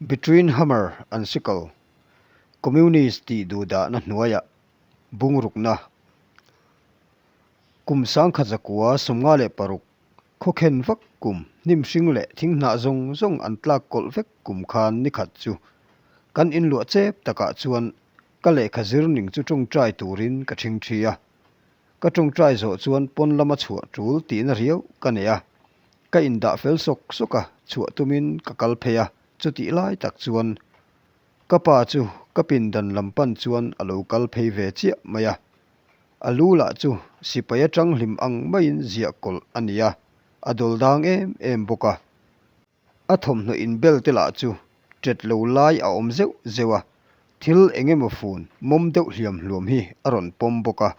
Between Hammer and Sickle, Communist tih duhdahna hnuaiah bungrukna kum 1956 khawkhen vak kum hnim hring leh thinghnah zawng zawng an tlak kawlh vek kum khan nikhat chu kan inluah chep takah chuan ka lehkha zir ning chu tawngtai turin ka thing thi a. Ka tawngtai zawh chuan pawn lama chhuah tul tihna riau ka nei a. Ka indah fel sawk sawk a, chhuah tumin ka kal phei a, chutih lai tak chuan ka pa chu ka pindan lam pan chuan a lo kal phei ve chiah mai a. A lu lah chu sipai atang hlim ang maiin ziah kawlh a ni a, a dawl dang em em bawk a. A thawmhnaw inbel te lah chu ṭet lo lai a awm zeuh zeuh a, thil eng emaw fun mawm deuh hliam hluam hi a rawn pawm bawk a.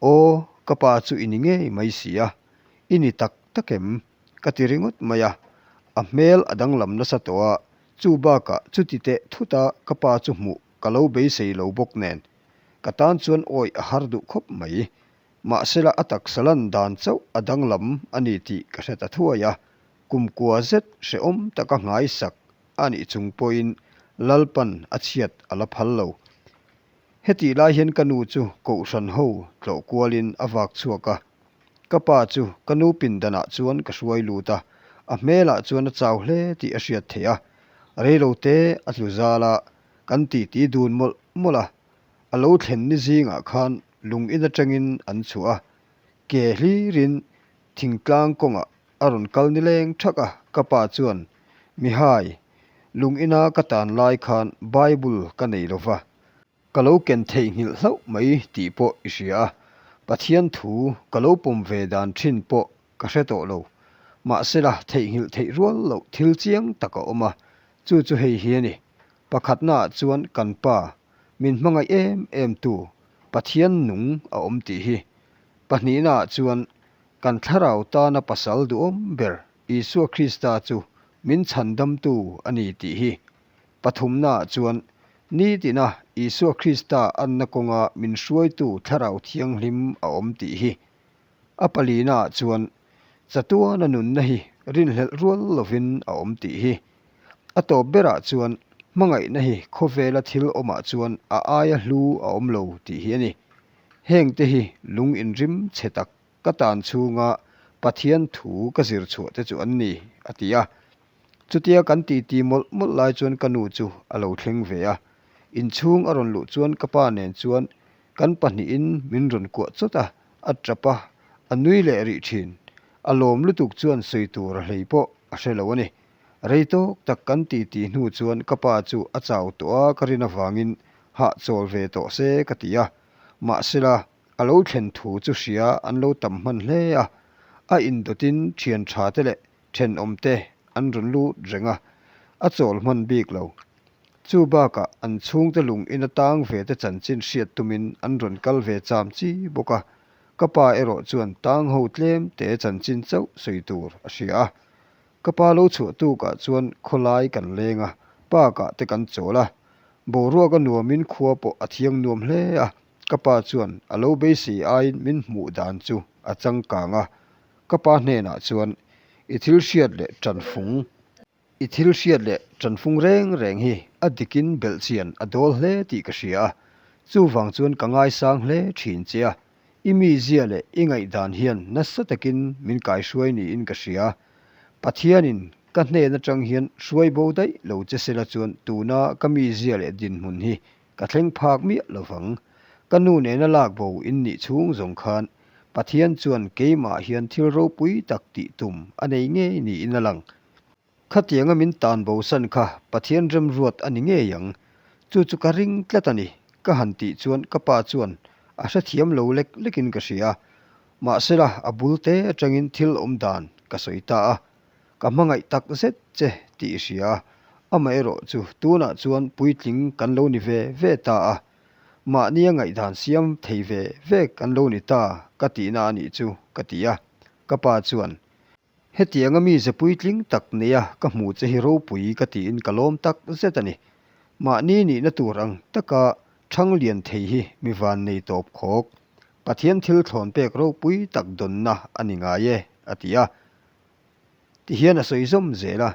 Aw, ka pa chu i ni ngei mai si a, i ni tak tak em? ka ti ringawt mai a, a hmel a danglam nasa tawh a, chu bakah chuti teh thut a ka pa chu hmuh ka lo beisei lo bawk nen, ka tan chuan awih a har duh khawp mai. Mahsela a taksa lan dan chauh a danglam a ni tih ka hre ta thuai a, Kumkua zet hrehawm taka nghaisak a nih chung pawhin Lalpan a chhiat a la phal lo. Hetih lai hian ka nu chu Kohhran ho tlawh kualin a vak chhuak a. Ka pa chu ka nu pindanah chuan ka hruai lut a, a hmelah chuan a chau hle tih a hriat theih a. Reilo te a tlu zal a, kan titi dun mawlh mawlh a. A lo thlen ni zingah khan lung in atangin an chhuah a, ke hlirin Thingtlang kawngah a rawn kal nileng thak a, ka pa chuan, Mihai, lung ina ka tan lai khan Bible ka nei lo va, ka lo ken theihnghilh hlauh mai tih pawh i hria a, Pathian thu ka lo pawm ve dan thin pawh ka hre tawh lo. Mahsela theihnghilh theih rual loh thil chiang tak a awm a, chu chu hei hi a ni. Pakhatnaah chuan kan pa, min hmangaih em em tu, Pathian nung a awm tih hi. Pahnihnaah chuan kan thlarau tana pasal duhawm ber Isua Krista chu min chhandamtu a ni tih hi. Pathumnaah chuan nitina Isua Krista anna kawnga min hruaitu Thlarau Thianghlim a awm tih hi. A palinaah chuan chatuana nunna hi rinhlelh rual lovin a awm tih hi. A tawp berah chuan hmangaihna hi khawvela thil awmah chuan a aia hlu a awm lo tih hi a ni. Hengte hi lung inrim chhe tak ka tan chhunga Pathian thu ka zir chhuah te chu an ni, a ti a. Chutia kan titi mawlh mawlh lai chuan ka nu chu a lo thleng ve a. Inchhung a rawn luh chuan ka pa nen chuan kan pahnihin min rawn kuah chawt a, a tap a, a nui leh rih thin. A lawm lutuk chuan sawi tur a hlei pawh a hre lo a ni. Rei tawk tak kan titi hnu chuan ka pa chu a chau tawh a ka rin avangin hahchawl ve tawh se ka ti a. Mahsela, a lo thlen thu chu hria an lo tam hman hle a, a indawtin thian tha te leh thenawm te an rawn lut reng a, a chawl hman bik lo. Chu bakah an chhungte lung ina tang ve te chanchin hriat tumin an rawn kal ve cham chi bawk a, ka pa erawh chuan tang ho tlem te chanchin chauh sawi tur a hria a. Ka pa lo chhuah tukah chuan khawlai kan leng a, park ah te kan chawl a, boruak a nuamin khua pawh a thiang nuam hle a, ka pa chuan a lo beisei aiin min hmuh dan chu a changkang a, ka pa hnenah chuan i thil hriat leh tanfung, i thil hriat leh tanfung reng reng hi a dikin belhchian a dawl hle tih ka hria a, chuvang chuan ka ngaisang hle thin che a, I mizia leh i ngaihdan hian nasa takin min kaihruai niin ka hria. Pathianin ka hnen atang hian hruai bo daih lo che sela chuan tuna ka mizia leh dinhmun hi ka thleng phak miah lo vang. Ka nu nena lak bo in nih chhung zawng khan Pathian chuan keimah hian thil ropui tak tih tum a nei ngei niin a lang. Khatianga min tan bosan kha Pathian remruat a ni ngei ang. Chu chu ka ring tlat a ni, ka han tih chuan ka pa chuan a hrethiam lo lek lekin ka hria. Mahsela a bul te atangin thil awm dan ka sawi ta a, ka hmangaih tak zet che tih i hria a, amaherawh chu tunah chuan puitling kan lo ni ve ve ta a, mahnia ngaihdan siam thei ve ve kan lo ni ta ka tihna a nih chu ka ti a, ka pa chuan Hetianga mi ze puitling tak neia ka hmuh che hi ropui ka tiin ka lawm tak zet a ni. Mahni nihna tur ang taka thang lian thei hi mi van nei tawp khawk. Pathian thil thlawn pek ropui tak dawnna a ni ngai e, a ti a. Tihian a sawi zawm zel a,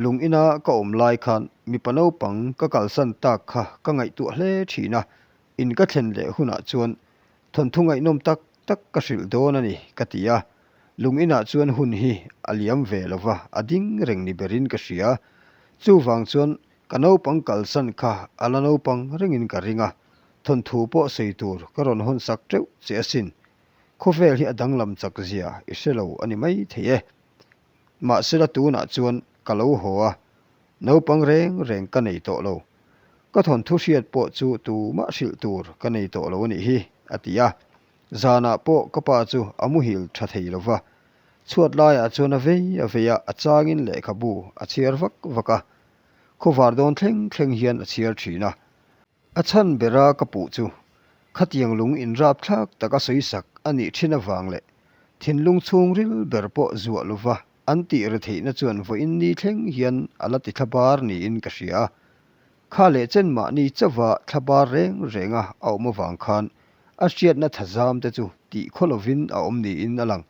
lung ina ka awm lai khan mipa naupang ka kalsan tak kha ka ngaihtuah hle thin a, in ka thlen leh hunah chuan thawnthu ngaihnawm tak tak ka hrilh dawn a ni, ka ti a. Lung inah chuan hun hi a liam ve lo va, a ding reng ni berin ka hria. Chuvang chuan ka naupang kalsan kha a la naupang rengin ka ring a, thawnthu pawh sawi tur ka rawn hawn sak teuh che asin. Khawvel hi a danglam chak zia i hre lo a ni mai thei e. Mahsela tunah chuan ka lo haw a, naupang reng reng ka nei tawh lo. Ka thawnthu hriat pawh chu tumah hrilh tur ka nei tawh lo a nih hi, a ti a. Zanah pawh ka pa chu a muhil tha thei lo va, chhuat laiah chuan a vei a vei a, a changin lehkhabu a chhiar vak vak a, khawvar dawn thleng thleng hian a chhiar thin a. A chhan bera ka puh chu khatiang lung inrapthlak taka sawisak a nih thin avang leh thinlung chhungril ber pawh zuah lova an tih ri theihna chuan vawiin ni thleng hian a la ti thlabar niin ka hria a. Kha leh chen mahni chauva thlabar reng renga a awm avang khan a hriatna thazam te chu tih khaw lovin a awm niin a lang.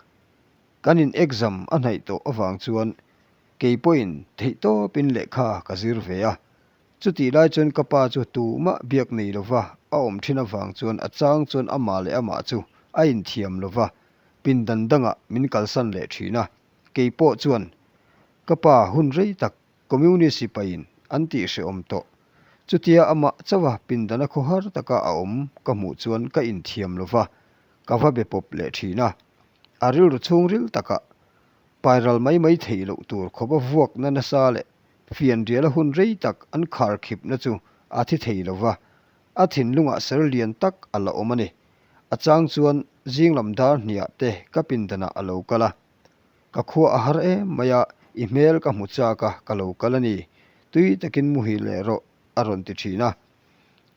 Kan in exam a hnaih tawh avang chuan kei pawhin theihtawpin lehkha ka zir ve a. Chutih lai chuan ka pa chu tumah biak nei lova a awm thin avang chuan a chang chuan amah leh amah chu a inthiam lova pindan dangah min kalsan leh thin a. Kei pawh chuan ka pa hun rei tak Communist sipaiin an tih hrehawm tawh. Chutia amah chauha pindana khawhar taka a awm ka hmuh chuan ka inthiam lova ka va be pawp leh thin a. A rilru chhungril takah pairal mai mai theih loh tur khawpa vuakna nasa leh Fianriala hun rei tak an khar khipna chu a thi thei lo va, a thinlungah ser lian tak a la awm a ni. A chang chuan zing lam dar hniah te ka pindanah a lo kal a. Ka khua a har em mai a, i hmel ka hmu chak a, ka lo kal a ni. Tui takin muhil leh rawh, a rawn ti thin a.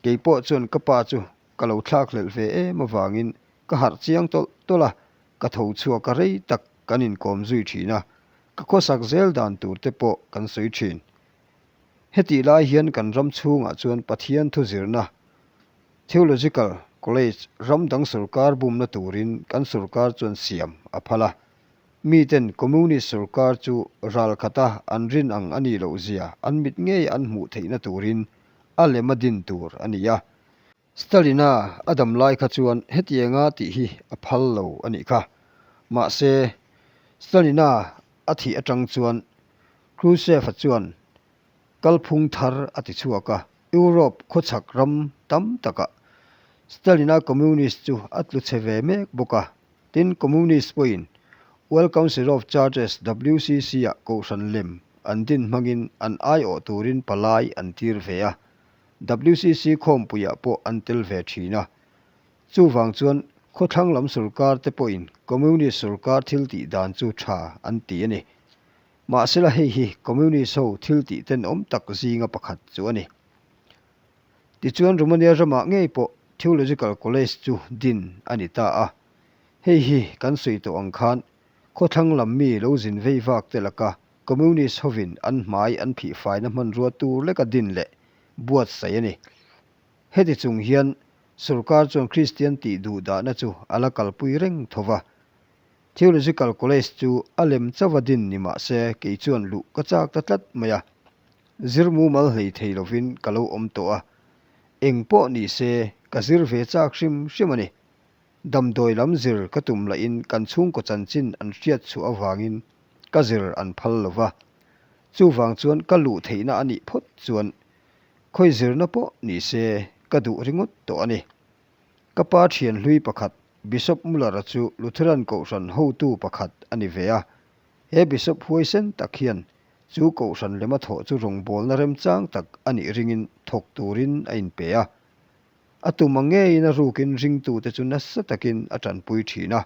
Kei pawh chuan ka pa chu ka lo thlakhlelh ve em avangin ka harh chiang tawlh tawlh a, ka tho chhuak a rei tak kan inkawm zui thin a, ka khawsak zel dan tur te pawh kan sawi thin. Hetih lai hian kan ram chhungah chuan Pathian thu zirna, Theological College, ram dang sorkar bumna turin kan sorkar chuan siam a phal a. Miten Communist sorkar chu ral khata an rin ang a nih loh zia an mit ngei an hmuh theihna turin a lem a din tur a ni a. Stalina a dam lai kha chuan hetianga tih hi a phal lo a nih kha. Mahse, Stalina a thih atang chuan Khrushchev-a chuan kalphung thar a ti chhuak a, Europe khawchhak ram tam takah Stalina Communist chu a tlu chhe ve mek bawk a. Tin, Communist pawhin World Council of Churches, WCC, ah kohhran lem an din hmangin an aiawh turin palai an tir ve a. WCC khawmpuiah pawh an tel ve thin a. Chuvang chuan khawthlang lam sorkar te pawhin Communist sorkar thil tih dan chu tha an ti a ni. Mahsela hei hi Communist ho thil tih tenawm tak zinga pakhat chu a ni. Tichuan Romania ramah ngei pawh Theological College chu din a ni ta a. Hei hi kan sawi tawh ang khan khawthlang lam mi lo zin vei vak te laka Communist hovin an hmai an phihfaina hmanrua tur leka din leh buatsaih a ni. Heti chung hian sorkar chuan Kristian tih duh dahna chu a la kalpui reng tho va. Theological College chu a lem chauha din ni mah se kei chuan luh ka chak ta tlat mai a. Zir mumal hlei thei lovin ka lo awm tawh a. Eng pawh ni se ka zir ve chak hrim hrim a ni. Damdawi lam zir ka tum lahin kan chhungkaw chanchin an hriat chhuah avangin ka zir an phal lo va. Chuvang chuan ka luh theihna a nih phawt chuan khawi zirna pawh ni se ka duh ringawt tawh a ni. Ka pa thian hlui pakhat Bishop Muller-a chu Lutheran Kohhran hotu pakhat a ni ve a. He Bishop huaisen tak hian chu Kohhran lema thawh chu rawngbawlna remchang tak a nih ringin thawk turin a inpe a. A tum ang ngeiin a rukin ringtute chu nasa takin a tanpui thin a.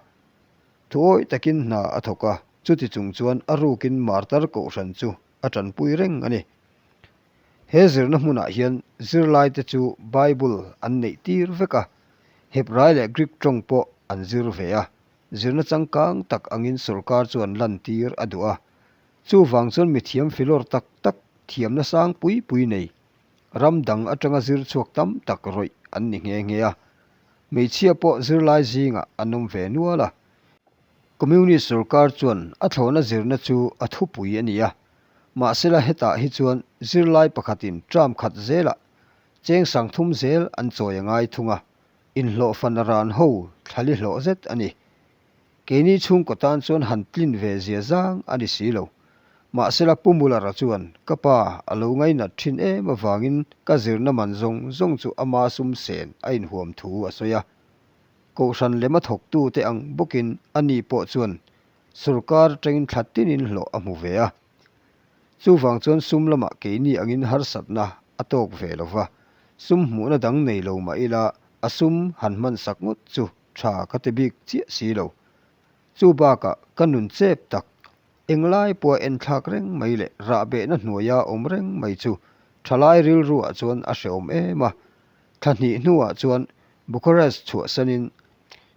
Thuawih takin hna a thawk a, chuti chung chuan a rukin martar kohhran chu a tanpui reng a ni. He zirna hmunah hian zirlaite chu Bible an neih tir vek a, Hebrai leh Greek tawng pawh an zir ve a, zirna changkang tak angin sorkar chuan lantir a duh a. Chuvang chuan mithiam filawr tak tak, thiamna sang pui pui nei, ram dang atanga zir chhuak tam tak rawih an ni nghe nghe a. Hmeichhia pawh zirlai zingah an awm ve nual a. Communist sorkar chuan a thlawhna zirna chu a thupui a ni a. Mahsela hetah hi chuan zirlai pakhatin term khat zelah cheng 3000 zel an chawi a ngai thung a, inhlawhfa naran ho thlali hlawh zet a ni. Keini chhungkaw tan chuan han tlin ve zia zang a ni si lo. Mahsela Pu Muller-a chuan ka pa a lo ngainat thin em avangin ka zirna man zawng zawng chu ama sum sen a inhuam thu a sawi a. Kohhran lema thawktute ang bawkin ani pawh chuan sorkar atangin thla tinin hlawh a hmu ve a. Chuvang chuan sum lamah keini angin harsatna a tawk ve lo va, sum hmuhna dang nei lo mah ila a sum han hmansak ngawt chu tha ka ti bik chiah si lo. Chu bakah ka nun chep tak, englai pawha enthlak reng mai leh rahbehna hnuaia awm reng mai chu thalai rilruah chuan a hrehawm em a. Thla hnih hnuah chuan Bucharest chhuahsanin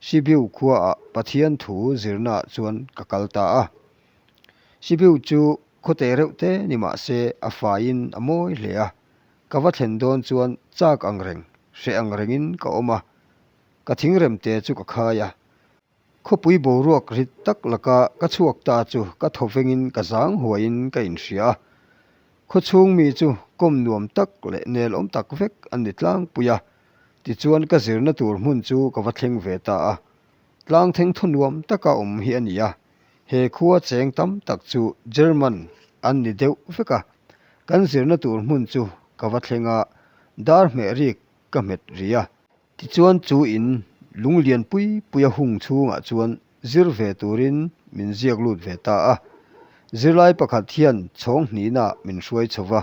Sibiu khuaah Pathian thu zirnaah chuan ka kal ta a. Sibiu chu khawte reuh te ni mah se a faiin a mawi hle a, ka va thlen dawn chuan chak ang reng, hreh ang rengin ka awm a. Ka thingremte chu ka khai a. Khawpui boruak rit tak laka ka chhuak ta chu ka thaw vengin ka zang huaiin ka inhria a. Khawchhung mi chu kawm nuam tak leh nelawm tak vek an ni tlangpui a. Tichuan ka zirna tur hmun chu ka va thleng ve ta a. Tlang thengthaw nuam taka awm hi a ni a. He khua cheng tam tak chu German an ni deuh vek a. Kan zirna tur hmun chu ka va thleng a, dar hmeh rik ka hmet ri a. Tichuan chu in lung lian pui pui a hung chhungah chuan zir ve turin min ziak lut ve ta a. Zirlai pakhat hian chhawng hnihnaah min hruai chho va,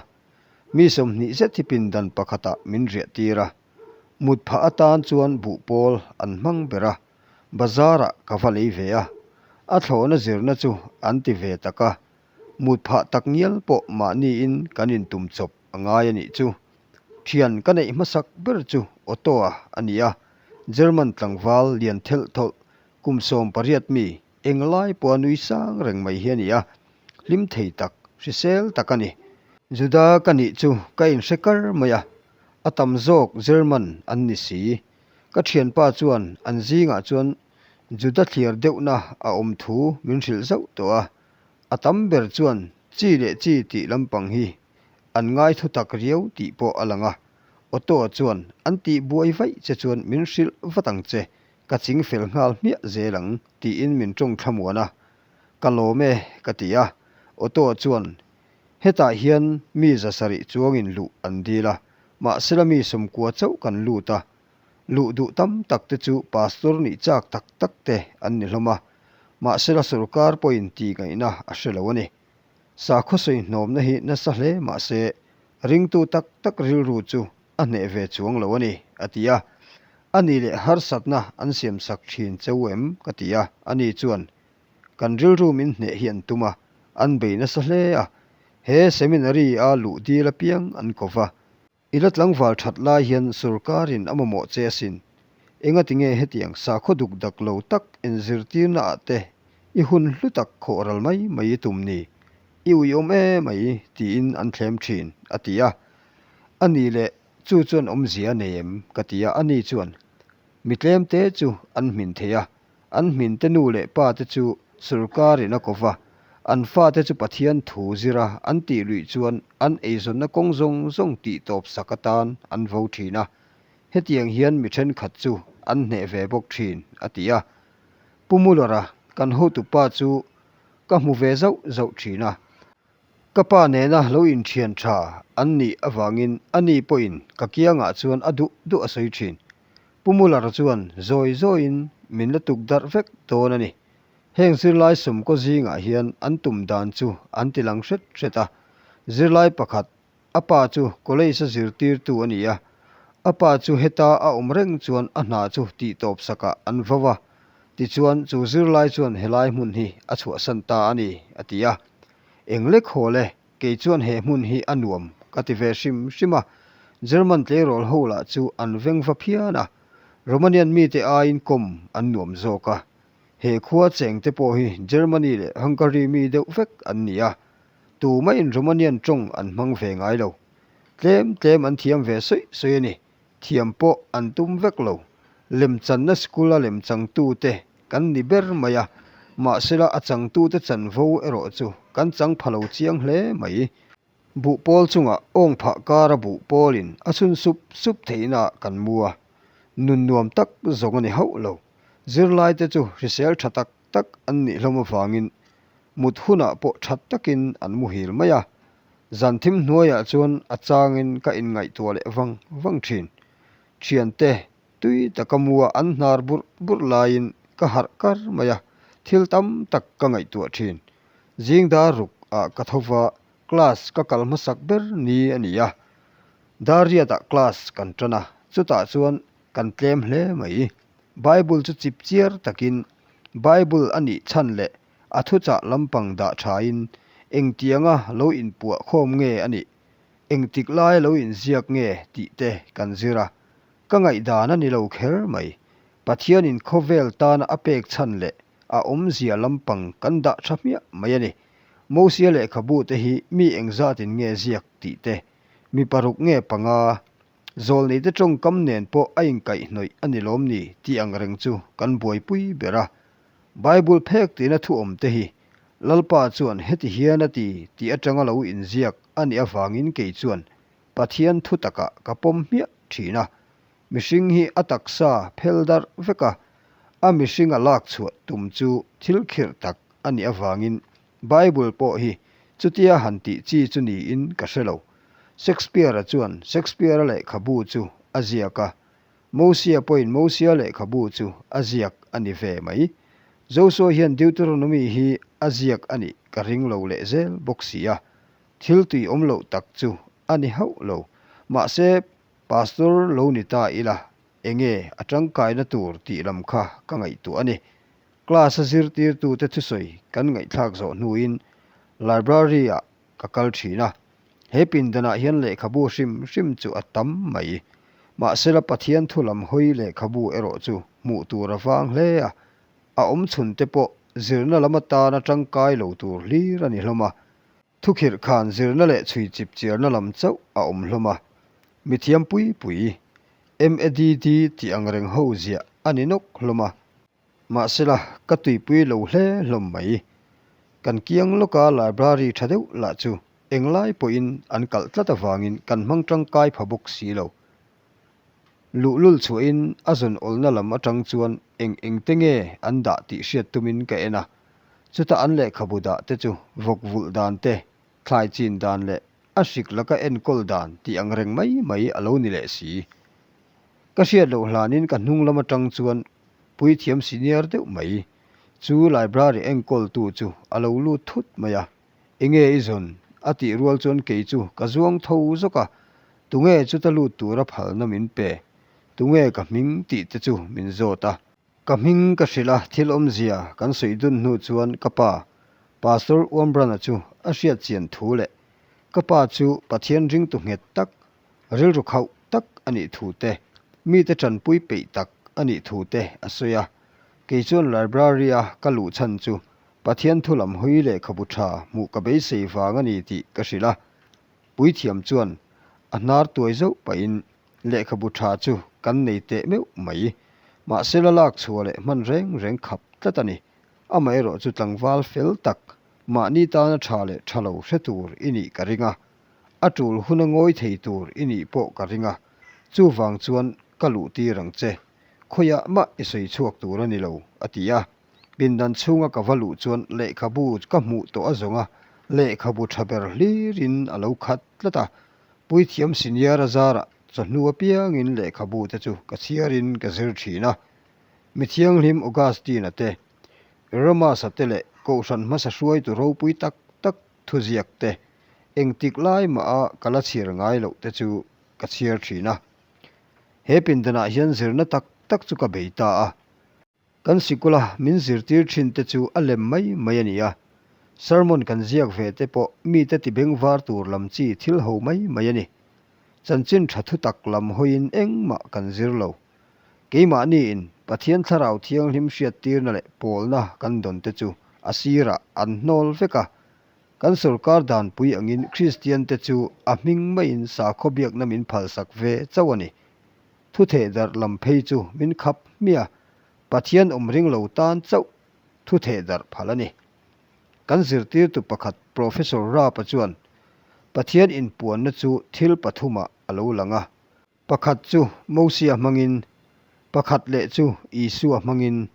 mi 20 zet hi pindan pakhatah min riah tir a. Mut phah atan chuan buh pawl an hmang ber a, bazarah ka va lei ve a. A thlawhna zirna chu an ti ve tak a, mut phah tak ngial pawh mahniin kan intum chawp a ngai a nih chu. Thian ka neih hmasak ber chu Otto-a a ni a, German tlangval lian thelh thawlh kum 18 mi englai pawha nui sang reng mai hi a ni a, hlim thei tak, hrisel tak a ni. Juda ka nih chu ka inhre kar mai a, a tam zawk German an ni si. Ka thianpa chuan an zingah chuan Juda thliar deuhna a awm thu min hrilh zauh tawh a, a tam ber chuan chi leh chi tih lampang hi An ngai thu tak riau tih pawh a lang a, Otto-a chuan an tih buai vaih che chuan min hrilh vat ang che, ka ching fel nghal hmiah zel ang tiin min tawng thlamuan a. Ka lawm e ka ti a, Otto-a chuan hetah hian mi 700 chuangin luh an dil a, mahsela mi 90 chauh kan lut a, luh duh tam tak te chu pastor nih chak tak tak te an ni hlawm a, mahsela sorkar pawhin tih ngaihna a hre lo a ni. Sakhaw sawihnawmna hi nasa hle mah se, ringtu tak tak rilru chu a hneh ve chuang lo a ni, a ti a. A ni leh harsatna an siamsak thin cheu em? ka ti a. Ani chuan, Kan rilru min hneh hi an tum a, an bei nasa hle a. He seminary-a luh dil apiang an ko va. I la tlangval that lai hian sorkarin a mamawh che asin. Engati nge hetiang sakhaw duk dak lo tak inzirtirna ah te i hun hlu tak khawh ral mai mai i tum ni? I uiawm e mai tiin an thlem thin, a ti a. A ni leh chu chuan awmzia a nei em? ka ti a. Ani chuan, Mi tlemte chu an hmin thei a, An hminte nu leh pa te chu sorkarin a ko va, an fate chu Pathian thu zira an tih luih chuan an eizawnna kawng zawng zawng tih tawp sak atan an vo thin a. Hetiang hian mi thenkhat chu an hneh ve bawk thin, a ti a. Pu Muller-a, kan hotupa chu ka hmu ve zauh zauh thin a. Ka pa nena lo inthian tha an nih avangin ani pawhin ka kiangah chuan a duh duh a sawi thin. Pu Muller chuan zawi zawiin min la tuk darh vek dawn a ni. Heng zirlai sawmkaw zingah hian an tum dan chu an ti lang hret hret a. Zirlai pakhat, a pa chu college-a zirtirtu a ni a. A pa chu heta a awm reng chuan a hna chu tihtawp sakah an vo a. Tichuan chu zirlai chuan helai hmun hi a chhuahsan ta a ni, a ti a. Eng lek haw le, kei chuan he hmun hi a nuam ka ti ve hrim hrim a, German tleirawl ho lah chu an veng va phian a, Romanian mite aiin kawm an nuam zawk a. He khua cheng te pawh hi Germany leh Hungary mi deuh vek an ni a, tumaiin Romanian tawng an hmang ve ngai lo. Tlem tlem an thiam ve sawi sawi a ni. Thiam pawh an tum vek lo. Lemchanna school a lemchangtute kan ni ber mai a. Mahsela a changtute chanvo erawh chu kan chang pha lo chiang hle mai. Buhpawl chungah awng phah kara buhpawlin a chhun sup sup theihnaah kan mu a, nun nuam tak zawng a ni hauh lo. Zirlaite chu hrisel tha tak tak an nih hlawm avangin mut hunah pawh tha takin an muhil mai a. Zan thim hnuaiah chuan a changin ka inngaihtuah leh vang vang thin. Thiante tui taka mua an hnar burh burh laiin ka harh kar mai a, thil tam tak ka ngaihtuah thin. Zing dar ruk ah ka tho va, class ka kal hmasak ber ni a ni a. Dar riat ah class kan tan a, chutah chuan kan tlem hle mai. Bible chu chip chiar takin Bible a nih chhan leh a thuchah lampang dah thain engtianga lo inpuah khawm nge a nih, engtik lai lo inziak nge tih te kan zir a. Ka ngaihdan a ni lo kher mai. Pathianin khawvel tana a pek chhan leh a awmzia lampang kan dah tha hmiah mai a ni. Mosia lehkhabu te hi mi engzatin nge ziak tih te, mi paruk nge panga, zawlneite tawngkam nen pawh a inkaihhnawih a ni lawm ni tih ang reng chu kan buaipui ber a. Bible phek tina thu awm te hi Lalpa chuan heti hian a ti tih atanga lo inziak a nih avangin kei chuan Pathian thu takah ka pawm hmiah thin a. Mihring hi a taksa phel darh vek a, a mihring a lak chhuah tum chu thil khirh tak a nih avangin Bible pawh hi chutia han tih chi chu niin ka hre lo. Shakespeare-a chuan Shakespeare-a lehkhabu chu a ziak a, Mosia pawhin Mosia lehkhabu chu a ziak a ni ve mai. Joshua hian Deuteronomy hi a ziak a nih ka ring lo leh zel bawk si a, thil tui awm loh tak chu a ni hauh lo. Mahse, Pastor lo ni ta ila, enge a tangkaina tur tih lam kha ka ngaihtuah a ni. Class a zirtirtute thusawi kan ngaihthlak zawh hnuin library-ah ka kal thin a, he pindanah hian lehkhabu hrim hrim chu a tam mai. Mahsela Pathian thu lam hawi lehkhabu erawh chu hmuh tur a vang hle a, a awm chhun te pawh zirna lam atana tangkai lo tur hlir a ni hlawm a. Thukhirh khan zirna leh chhui chip chiarna lam chauh a awm hlawm a, mithiam pui pui, MADD tih ang reng ho ziah a ni nawk hlawm a. Mahsela, ka tuipui lo hle hlawm mai. Kan kiang lawka library tha deuh lah chu englai pawhin an kalh tlat avangin kan hmang tangkai pha bawk si lo. Luhlul chhuahin a zawn awlna lam atang chuan eng eng te nge an dah tih hriat tumin ka en a, chuta an lehkhabu dah te chu vawk vulh dan te, thlai chin dan leh a hrik laka enkawl dan tih ang reng mai mai a lo ni leh si. Ka hriat loh hlanin ka hnung lam atang chuan puithiam senior deuh mai chu library enkawltu chu a lo lut thut mai a. Enge i zawn? a tih rual chuan kei chu ka zuang tho zawk a, tunge chuta lut tura phalna min pe? Tunge ka hming tih te chu min zawt a. Ka hming ka hrilh a, thil awmzia kan sawi dun hnu chuan ka pa, Pastor Uambrana chu a hriat chian thu leh ka pa chu Pathian ringtu nghet tak, rilru khauh tak a nih thu te, mite tanpui peih tak a nih thu te a sawi a. Kei chuan library-a ka luh chhan chu Pathian thu lam hawi lehkhabu tha hmuh ka beisei vang a ni tih ka hrilh a. Puithiam chuan a hnar tuai zauh pahin lehkhabu tha chu kan nei teh meuh mai. Mahse la lak chhuah leh hman reng reng khap tlat a ni. Amaherawh chu tlangval fel tak, mahni tana tha leh tha lo hre tur i nih ka ring a. A tul huna ngawi thei tur i nih pawh ka ring a. Chuvang chuan ka luh tir ang che. Khawiah mah i sawi chhuak tur a ni lo, a ti a. Pindan chhunga ka va luh chuan lehkhabu ka hmuh tawh a zawng a, lehkhabu tha ber hlirin a lo khat tlat a. Puithiam senior a zarah chawhnu apiangin lehkhabu te chu ka chhiarin ka zir thin a. Mithianghlim Augustine-a te, Romas-a te leh Kohhran hmasa hruaitu ropui tak tak thuziak te, engtik lai maha ka la chhiar ngai loh te chu ka chhiar thin a. He pindanah hian zirna tak tak chu ka bei ta a. Kan sikula min zirtir thin te chu a lem mai mai a ni a, sermon kan ziak ve te pawh mite ti bengvar tur lam chi thil ho mai mai a ni. Chanchin tha thu tak lam hawiin engmah kan zir lo. Keimahniin Pathian Thlarau Thianghlim hriattirna leh pawlna kan dawn te chu a sirah an hnawl vek a. Kan sorkar danpui angin Kristian te chu a hming maiin sakhaw biakna min phalsak ve chauh a ni. Thutheh darh lam phei chu min khap hmiah. Pathian awm ring lo tan chauh. thu theh darh phal a ni. Kan zirtirtu pakhat Professor Raab-a chuan Pathian inpuanna chu thil pathumah a lo lang a. Pakhat chu Mosia hmangin, pakhat leh chu Isua hmangin,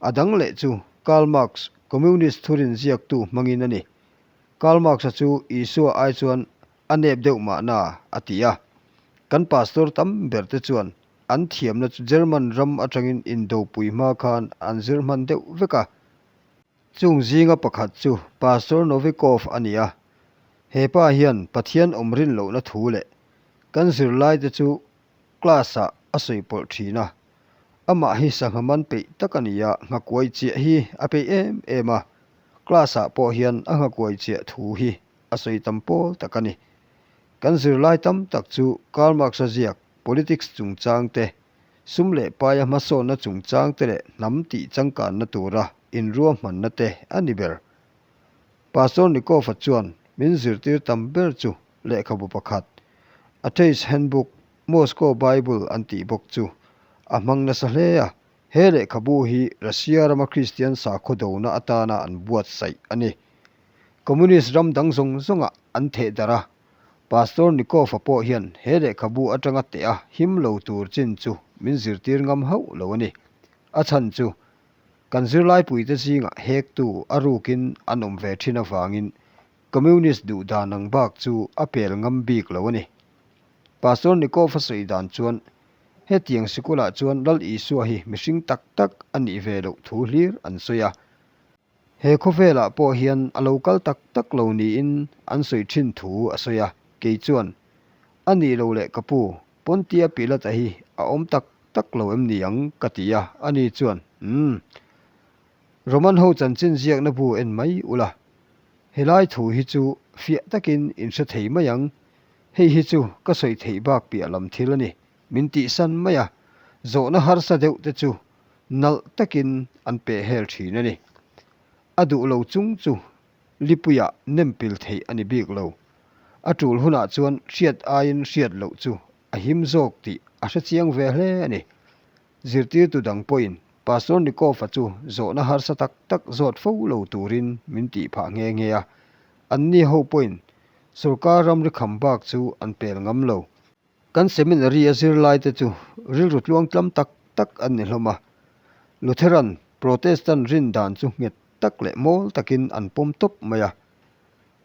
a dang leh chu Karl Marx, Communist thurin ziaktu hmangin a ni. Karl Marx-a chu Isua ai chuan a nep deuh mahna, a ti a. Kan pastor tam berte chuan an thiamna chu German ram atangin indopui hma khan an zir hman deuh vek a. Chung zinga pakhat chu Pastor Novikov a ni a. He pa hian Pathian awm rin lohna thu leh kan zirlaite chu class-ah a sawi pawlh thin a. Amah hi sangha man peih tak a ni a, nghakuai chiah hi a peih em em a. Class-ah pawh hian a nghakuai chiah thu hi a sawi tam pawl tak a ni. Kan zirlai tam tak chu Karl Marx-a ziak politics chungchang te, sum leh paia hmasawnna chungchang te leh hnam tih changkanna tura inruahmanna te a ni ber. Pastor Nikov-a chuan min zirtir tam ber chu lehkhabu pakhat, Atheist Handbook, Moscow Bible an tih bawk chu a hmang nasa hle a, he lehkhabu hi Russia rama Kristian sakhaw dona atana an buatsaih a ni. Communist ram dang zawng zawngah an theh darh a, Pastor Nikov-a pawh hian he lehkhabu atanga teh a him lo tur chin chu min zirtir ngam hauh lo a ni. A chhan chu, kan zirlaipuite zingah hektu a rukin an awm ve thin avangin Communist duh dan ang bak chu a pel ngam bik lo a ni. Pastor Nikov-a sawi dan chuan, hetiang sikulah chuan Lal Isua hi mihring tak tak a nih ve loh thu hlir an sawi a. He khawvelah pawh hian a lo kal tak tak lo niin an sawi thin thu a sawi a, kei chuan, A nih lo leh ka pu, Pontia Pilata hi a awm tak tak lo em ni ang? ka ti a, ani chuan, Umm. Roman ho chanchin ziakna bu en mai ula, helai thu hi chu fiah takin in hre thei mai ang, hei hi chu ka sawi theih bak piah lam thil a ni, min tihsan mai a, zawhna harsa deuh te chu nalh takin an peh hel thin a ni. A duh lo chung chu lipuiah nem pil theih a ni bik lo. A tul hunah chuan hriat aiin hriat loh chu a him zawk tih a hre chiang ve hle a ni. Zirtirtu dang pawhin Pastor Nikov-a chu zawhna harsa tak tak zawt fo lo turin min tih phah nghe nghe a. Anni ho pawhin sorkar ramri kham bak chu an pel ngam lo. Kan seminary a zirlaite chu rilru tluangtlam tak tak an ni hlawm a. Lutheran, Protestant rin dan chu nghet tak leh mawl takin an pawm tawp mai a.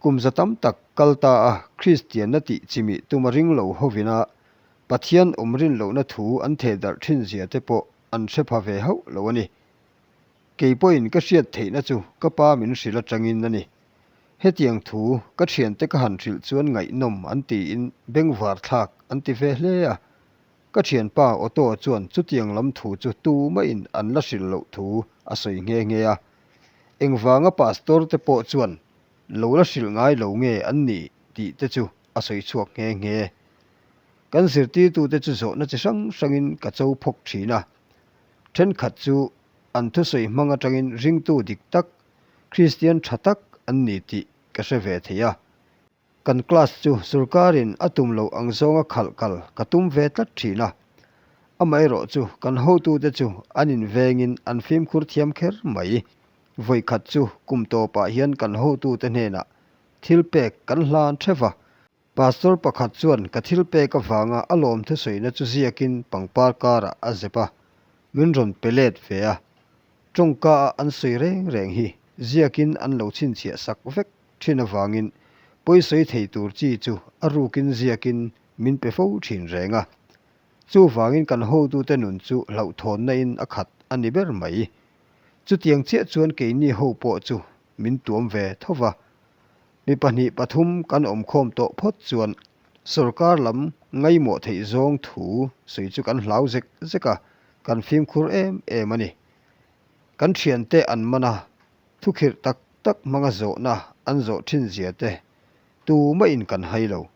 Kum za tam tak kal ta a Kristianna tih chimih tuma ring lo hovina Pathian awm rin lohna thu an theh darh thin zia te pawh an hre pha ve hauh lo a ni. Kei pawhin ka hriat theihna chu ka pa min hrilh atangin a ni. Hetiang thu ka thiante ka han hrilh chuan ngaihnawm an tiin bengvar thlak an ti ve hle a. Ka thianpa Otto chuan chutiang lam thu chu tumahin an la hrilh loh thu a sawi nghe nghe a. Engvanga pastor te pawh chuan lo la hrilh ngai lo nge an ni tih te chu a sawi chhuak nghe nghe. Kan zirtirtute chu zawhna chi hrang hrangin ka cho phawk thin a. Thenkhat chu an thusawi hmang atangin ringtu dik tak Kristian tha tak an ni tih ka hre ve thei a. Kan class chu sorkarin a tum loh ang zawnga khalh kal ka tum ve tlat thin a. Amaherawh chu kan hotute chu an invengin an fimkhur thiam kher mai. Vawikhat chu kum tawpah hian kan hotute hnenah thil pek kan hlan theuh va. Pastor pakhat chuan ka thil pek avanga a lawm thusawina chu ziakin pangpar karah a zep a, min rawn pe let ve a. Tawngka a an sawi reng reng hi ziakin an lo chhinchhiah sak vek thin avangin pawisawi thei tur chi chu a rukin ziakin min pe fo thin reng a. Chuvangin kan hotute nun chu hlauhthawnna in a khat a ni ber mai. Chutiang chiah chuan keini ho pawh chu min tuam ve tho va. Mi pahnih pathum kan awmkhawm tawh phawt chuan sorkar lam ngaimawh theih zawng thu sawi chu kan hlau zek zek a, kan fimkhur em em a ni. Kan thiante an man a, thukhirh tak tak hmanga zawhna an zawh thin zia te tumahin kan hai lo.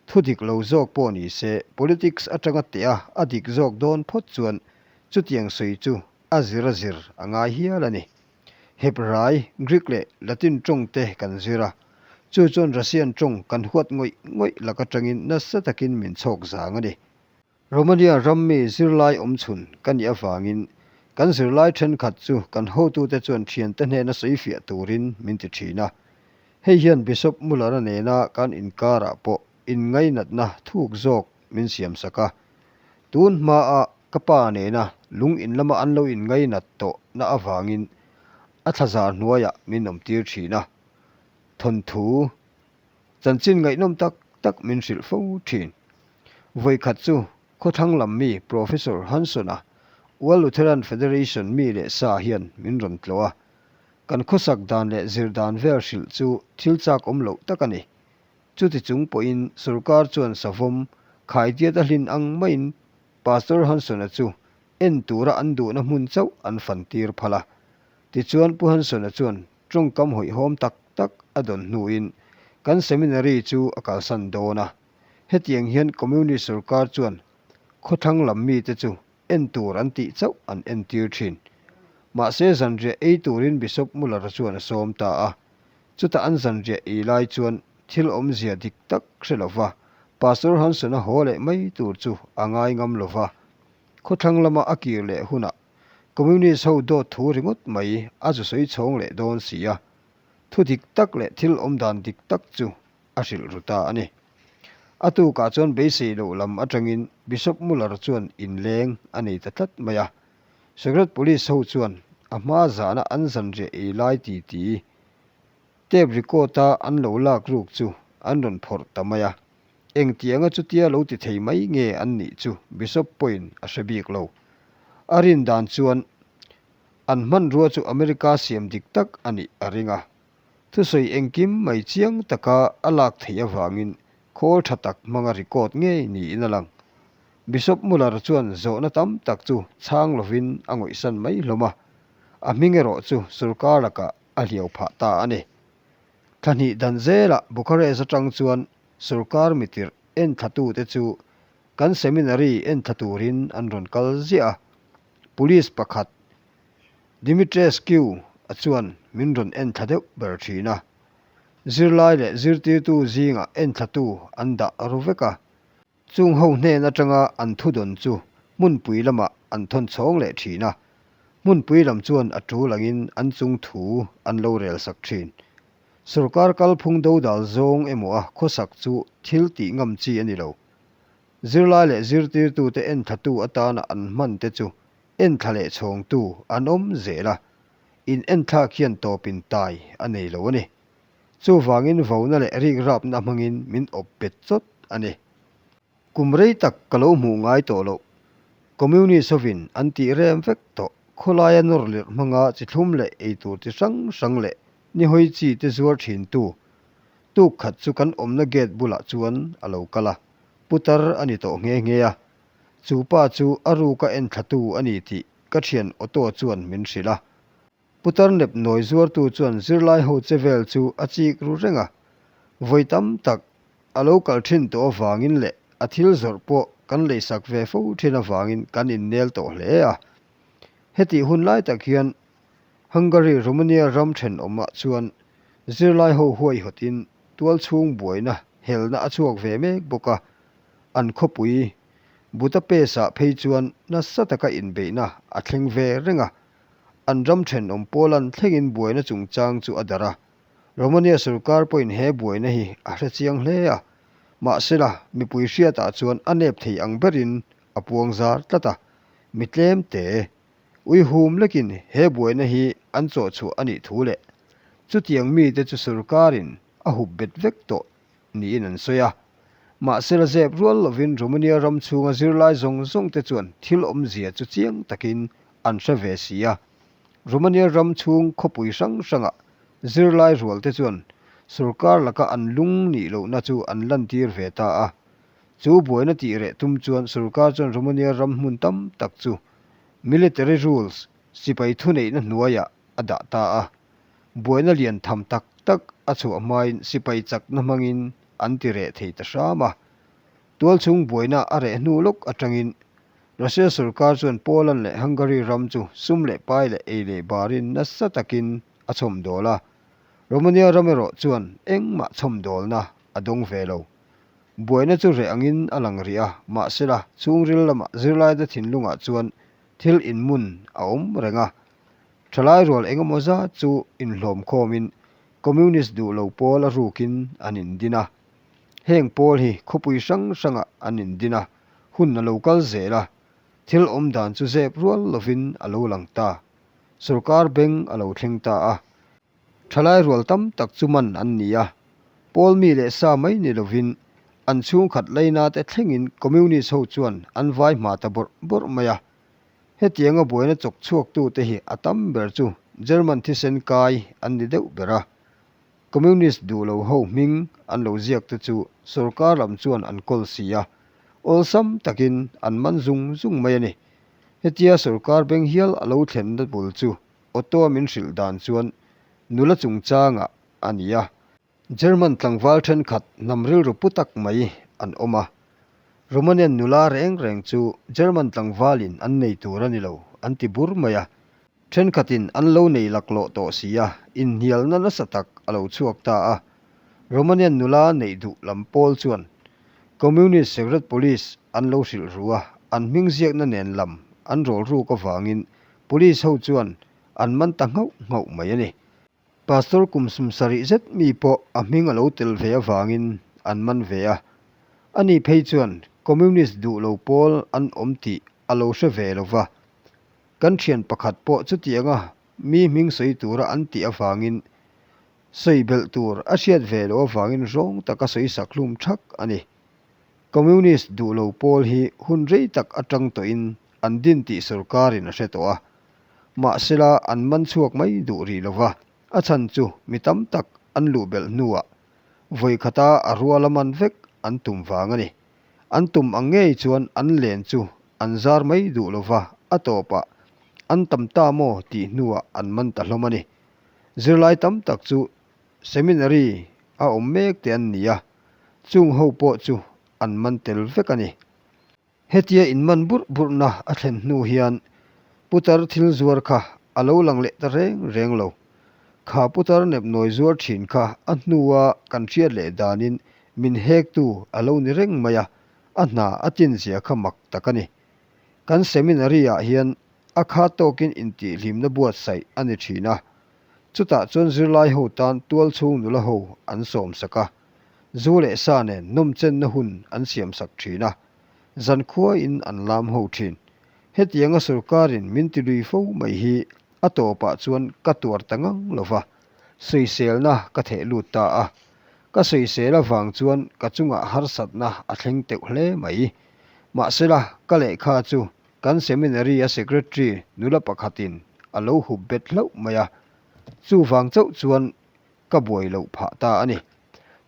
Thu dik lo zawk pawh ni se politics atanga teh a a dik zawk dawn phawt chuan chutiang sawi chu a zir a zir a ngai hial a ni. Hebrai, Greek leh Latin tawng te kan zir a, chu chuan Russian tawng kan huat ngawih ngawih lak atangin nasa takin min chhawk zang a ni. Romania ram mi zirlai awmchhun ka nih avangin Kan zirlai thenkhat chu kan hotute chuan thiante hnena sawifiah turin min ti thin a. Hei hian Bishop Muller-a nena kan inkarah pawh inngainatna thuk zawk min siamsak a. Tun hmaa ka pa nena lung in lama an lo inngainat tawhna avangin a thlazar hnuaiah min awmtir thin a. Thawnthu chanchin ngaihnawm tak tak min hrilh fo thin. Vawikhat chu Khawthlang lam mi Professor Hanson-a World Lutheran Federation mi leh sa hian min rawn tlawh a. Kan khawsak dan leh zir dan vel hrilh chu thil chak awm loh tak a ni. Chuti chung pawhin sorkar chuan savawm khaidiat a hlin ang maiin Pastor Hanson-a chu en tura an duhna hmun chauh an fan tir phal a. Tichuan Pu Hanson-a chuan tawngkam hawihhawm tak tak a dawn hnuin kan seminary chu a kalsan dawn a. Hetiang hian Communist sorkar chuan khawthlang lam mite chu en tur an tih chauh an entir thin. Mahse zanriah ei turin Bishop Muller-a chuan a sawm ta a. Chuta an zanriah ei lai chuan thil awmzia dik tak hre lova Pastor Hanson-a haw leh mai tur chu a ngai ngam lova. Khawthlang lama a kir leh hunah Communist ho dawt thu ringawt mai a zu sawi chhawng leh dawn si a. Thu dik tak leh thil awmdan dik tak chu a hrilh ru ta a ni. A tukah chuan beisei loh lam atangin Bishop Muller chuan inleng a nei ta tlat mai a. Secret Police ho chuan a hma zana an zanriah ei lai titi tape record-a an lo lak ruk chu an rawn phawrh ta mai a. Engtianga chutia lo ti thei mai nge an nih chu Bishop pawhin a hre bik lo. A rin dan chuan an hmanrua chu America siam dik tak a nih a ring a. Thusawi engkim mai chiang taka a lak theih avangin khawl tha tak hmanga record ngei niin a lang. Bishop Muller chuan zawhna tam tak chu chhang lovin a ngawihsan mai hlawm a, a hming erawh chu sorkar lakah a hliau phah ta a ni. Thla hnih dan zelah Bucharest atang chuan sorkar mitirh enthlatute chu kan seminary enthla turin an rawn kal ziah a, police pakhat Dimitrescu a chuan min rawn en thla deuh ber thin a, zirlai leh zirtirtu zingah en thlatu an dah ru vek a, chung ho hnen atanga an thudawn chu hmunpui lamah an thawn chhawng leh thin a, hmunpui lam chuan a tul angin an chung thu an lo rel sak thin. Sorkar kalphung dodal zawng emaw a khawsak chu thil tih ngam chi a ni lo. Zirlai leh zirtirtute en thlatu atana an hman te chu Enthla leh chhawngtu an awm zel a, in enthlak hian tawpin tai a nei lo a ni. Chuvangin vona leh rikrapna hmangin min awp bet chawt a ni. Kum rei tak ka lo hmuh ngai tawh loh. Communist hovin an tih rem vek tawh. Khawlaia nawr lirh hmanga chi thlum leh eitur chi hrang hrang leh nihawi chi te zuar thintu tuk khat chu kan awmna gate bulah chuan a lo kal a, putar a ni tawh nghe nghe a. Chu pa chu a ruka en thlatu a ni tih ka thian Otto chuan min hrilh a. Putar nep nawi zuartu chuan zirlai ho che vel chu a chik ru reng a. Vawi tam tak a lo kal thin tawh avangin leh a thil zawrh pawh kan leisak ve fo thin avangin kan innel tawh hle a. Hetih hun lai tak hian Hungary Romania ram thenawmah chuan zirlai ho huaihawtin tualchhung buaina helna a chhuak ve mek bawk a. An khawpui Budapest-ah phei chuan nasa taka inbeihna a thleng ve reng a, an ram thenawm Poland thlengin buaina chungchang chu a darh a. Romania sorkar pawhin he buaina hi a hre chiang hle a, mahsela mipui hriatah chuan a nep thei ang berin a puang zar tlat a, mi tlem te uihum lekin he buaina hi an chawhchhuah a nih thu leh chutiang mite chu sorkarin a hup bet vek tawh niin an sawi a. Mahse la zep rual lovin Romania ram chhunga zirlai zawng zawng te chuan thil awmzia chu chiang takin an hre ve si a. Romania ram chhung khawpui hrang hranga zirlai rual te chuan sorkar laka an lung nih lohna chu an lantir ve ta a. Chu buaina tih reh tum chuan sorkar chuan Romania ram hmun tam tak chu military rules sipai thuneihna hnuaiah a dah ta a. Buaina lian tham tak tak a chhuah hmain sipai chakna hmangin an ti reh thei ta hram a. Tualchhung buaina a reh hnu lawk atangin Russia sorkar chuan Poland leh Hungary ram chu sum leh pai leh ei leh barin nasa takin a chhawmdawl a. Romania ram erawh chuan engmah chhawmdawlna a dawng ve lo. Buaina chu reh angin a lang rih a, mahsela chhungril lamah zirlaite thinlungah chuan. thil inmun a awm reng a. Thalai rual engemaw zat chu inhlawm khawmin Communist duh lo pawl a rukin an indin a. Heng pawl hi khawpui hrang hrangah an indin a, hun a lo kal zel a, thil awm dan chu zep rual lovin a lo lang ta. Sorkar beng a lo thleng ta a. Thalai rual tam tak chu man an ni a, pawl mi leh sa mai ni lovin an chhungkhat laina te thlengin Communist ho chuan an vai hma ta bawrh bawrh mai a. Hetianga buaina chawk chhuaktute hi a tam ber chu German thisen kai an ni deuh ber a. Communist duh lo ho hming an lo ziak te chu sorkar lam chuan an kawl si a, awlsam takin an man zung zung mai a ni. Hetia sorkar beng hial a lo thlenna bul chu Otto-a min hrilh dan chuan nula chungchangah a ni a. German tlangval thenkhat hnam rilru pu tak mai an awm a. Romanian nula reng reng chu German tlangvalin an nei tur a ni lo an ti bur mai a. Thenkhatin an lo nei laklawh tawh si a, inhnialna nasa tak a lo chhuak ta a. Romanian nula neih duh lam pawl chuan Communist Secret Police an lo hrilh ru a, an hming ziakna nen lam an rawl ruk avangin Police ho chuan an man ta nghauh nghauh mai a ni. Pastor kum sumsarih zet mi pawh a hming a lo tel ve avangin an man ve a. Ani phei chuan Communist duh lo pawl an awm tih a lo hre ve lo va. Kan thian pakhat pawh chutianga mi hming sawi tura an tih avangin sawi belh tur a hriat ve loh avangin rawng taka sawi sak hlum thak a ni. Communist duh lo pawl hi hun rei tak atang tawhin an din tih sorkarin a hre tawh a. Mahsela an man chhuak mai duh rih lo va, a chhan chu mi tam tak an luh belh hnuah vawi khata a ruala man vek an tum vang a ni. An tum ang ngei chuan an len chu an zar mai duh lo va, a tawpah an tam ta maw tih hnuah an man ta hlawm a ni. Zirlai tam tak chu seminary a awm mek te an ni a, chung ho pawh chu an man tel vek a ni. Hetia inman burh burhna a thlen hnu hian putar thil zuar kha a lo lang leh ta reng reng lo. Kha putar nepnawi zuar thin kha a hnua kan hriat leh danin min hektu a lo ni reng mai a, a hna a tinzia kha mak tak a ni. Kan seminary-ah hian a kha tawkin intihhlimna buatsaih a ni thin a, chutah chuan zirlai ho tan tualchhung nula ho an sawmsak a. Zu leh sa nen nawmchenna hun an siamsak thin a, zankhuain an lam ho thin. Hetianga sorkarin min ti lui fo mai hi a tawpah chuan ka tuar ta ngang lo va, sawiselna ka theh lut ta a. Ka sawisel avang chuan ka chungah harsatna a thleng teuh hle mai. Mahsela, ka lehkha chu kan seminary a secretary nula pakhatin a lo hup bet hlauh mai a, chuvang chauh chuan ka buai loh phah ta a ni.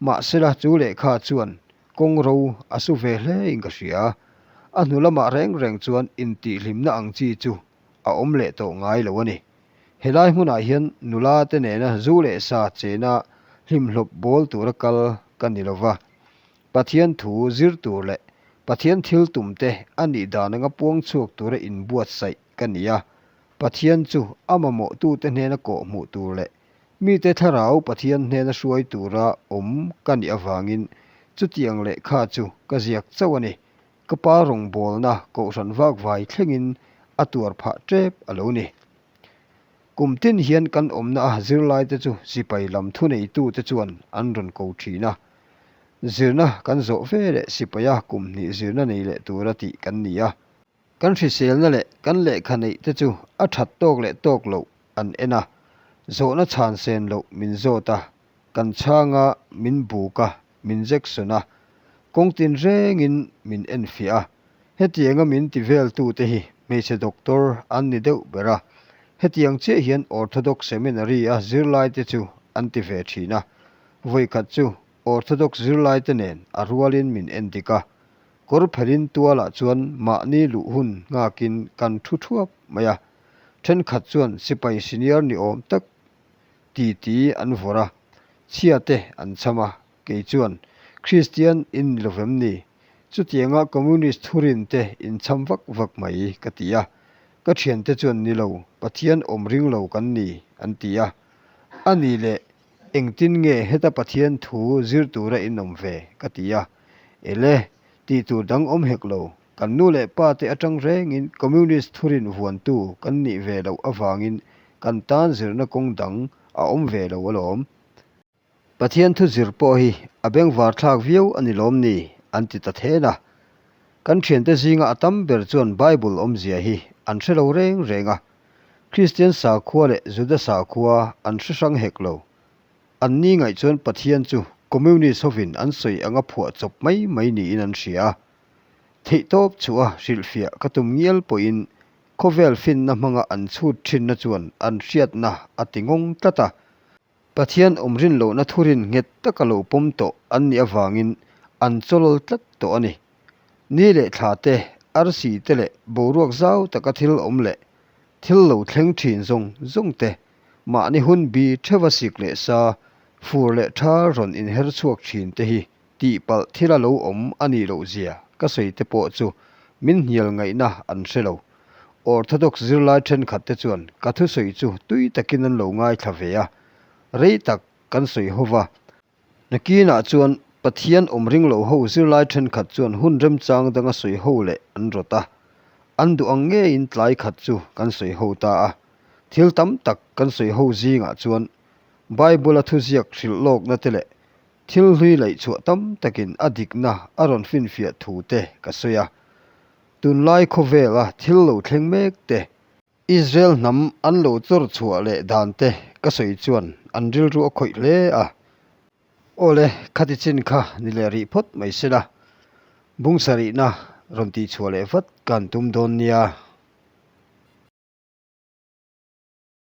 Mahsela chu lehkha chuan kawng ro a su ve hle in ka hria. A hnu lamah reng reng chuan intihhlimna ang chi chu a awm leh tawh ngai lo a ni. Helai hmunah hian nula te nena zu leh sa chena hlimhlawp bawl tura kal ka ni lova. Pathian thu zir tur leh Pathian thil tum te a nih dan anga puang chhuak tura inbuatsaih ka ni a. Pathian chu a mamawhtute hnena kawh hmuh tur leh Mite thlarau Pathian hnena hruai tura awm ka nih avangin chutiang lehkha chu ka ziak chauh a ni. Ka pa rawngbawlna kohhran vakvai thlengin a tuar phah tep a lo ni. Kum tin hian kan awmna a zirlaite chu sipai lam thuneitute chuan an rawn ko thin a. Zirna kan zawh ve leh sipaia kum hnih zirna nei leh tura tih kan ni a. Kan hriselna leh kan lehkha neih te chu a that tawk leh tawk loh an en a, zawhna chhan sen loh min zawt a, kan chhang a, min buk a, min jection a, kawng tin rengin min enfiah a. Hetianga min ti veltute hi hmeichhe doctor an ni deuh ber a, hetiang chiah hian Orthodox Seminary a zirlaite chu an ti ve thin a, vawikhat chu Orthodox zirlaite nen a rualin min endik a, Kawr phelin tualah chuan mahni luh hun nghakin kan thu thuap mai a, thenkhat chuan sipai senior ni awm tak titi an vawrh a, chhia te an chham a, kei chuan Kristian in ni lovem ni? Chutianga Communist thurin te in chham vak vak mai ka ti a, ka thiante chuan ni lo, Pathian awm ring lo kan ni an ti a, a ni leh Engtin nge heta Pathian thu zir tura in awm ve? ka ti a. Ele, tih tur dang awm hek lo. Kan nu leh pa te atang rengin Communist thurin vuantu kan nih ve loh avangin kan tan zirna kawng dang a awm ve lo alawm. Pathian thu zir pawh hi a bengvar thlak viau a ni lawm ni? an ti ta then a. Kan thiante zinga a tam ber chuan Bible awmzia hi an hre lo reng reng a. Kristian sakhua leh Juda sakhua an hre hrang hek lo. An ni ngaih chuan Pathian chu Communist hovin an sawi anga phuah chawp mai mai niin an hria a. Theihtawp chhuah a hrilhfiah ka tum ngial pawhin khawvel finna hmanga an chhut thinna chuan an hriatna a ti ngawng tlat a. Pathian awm rin lohna thurin nghet taka lo pawm tawh an nih avangin an chawlawl tlat tawh a ni. Ni leh thla te, arsi te leh boruak zau taka thil awm leh thil lo thleng thin zawng zawng te, mahni hun bi theuha sik leh sa, fur leh tha rawn inher chhuak thin te hi tihpalh thila lo awm a nih loh zia ka sawi te pawh chu min hnial ngaihna an hre lo. Orthodox zirlai thenkhat te chuan ka thusawi chu tui takin an lo ngaithla ve a, rei tak kan sawi ho va. Nakinah chuan Pathian awm ring lo ho zirlai thenkhat chuan hun remchang danga sawi ho leh an rawt a, an duh ang ngeiin tlai khat chu kan sawi ho ta a. Thil tam tak kan sawi ho zingah chuan Bible-a thuziak hrilh lawkna te leh Thil hlui laih chhuah tam takin a dikna a rawn finfiah thu te ka sawi a. Tunlai khawvela thil lo thleng mek te, Israel hnam an lo chawr chhuah leh dan te ka sawi chuan an rilru a khawih hle a. Awle, khati chin kha ni leh rih phawt mai se la, bung sarihna rawn tihchhuah leh vat ka han tum dawn nia.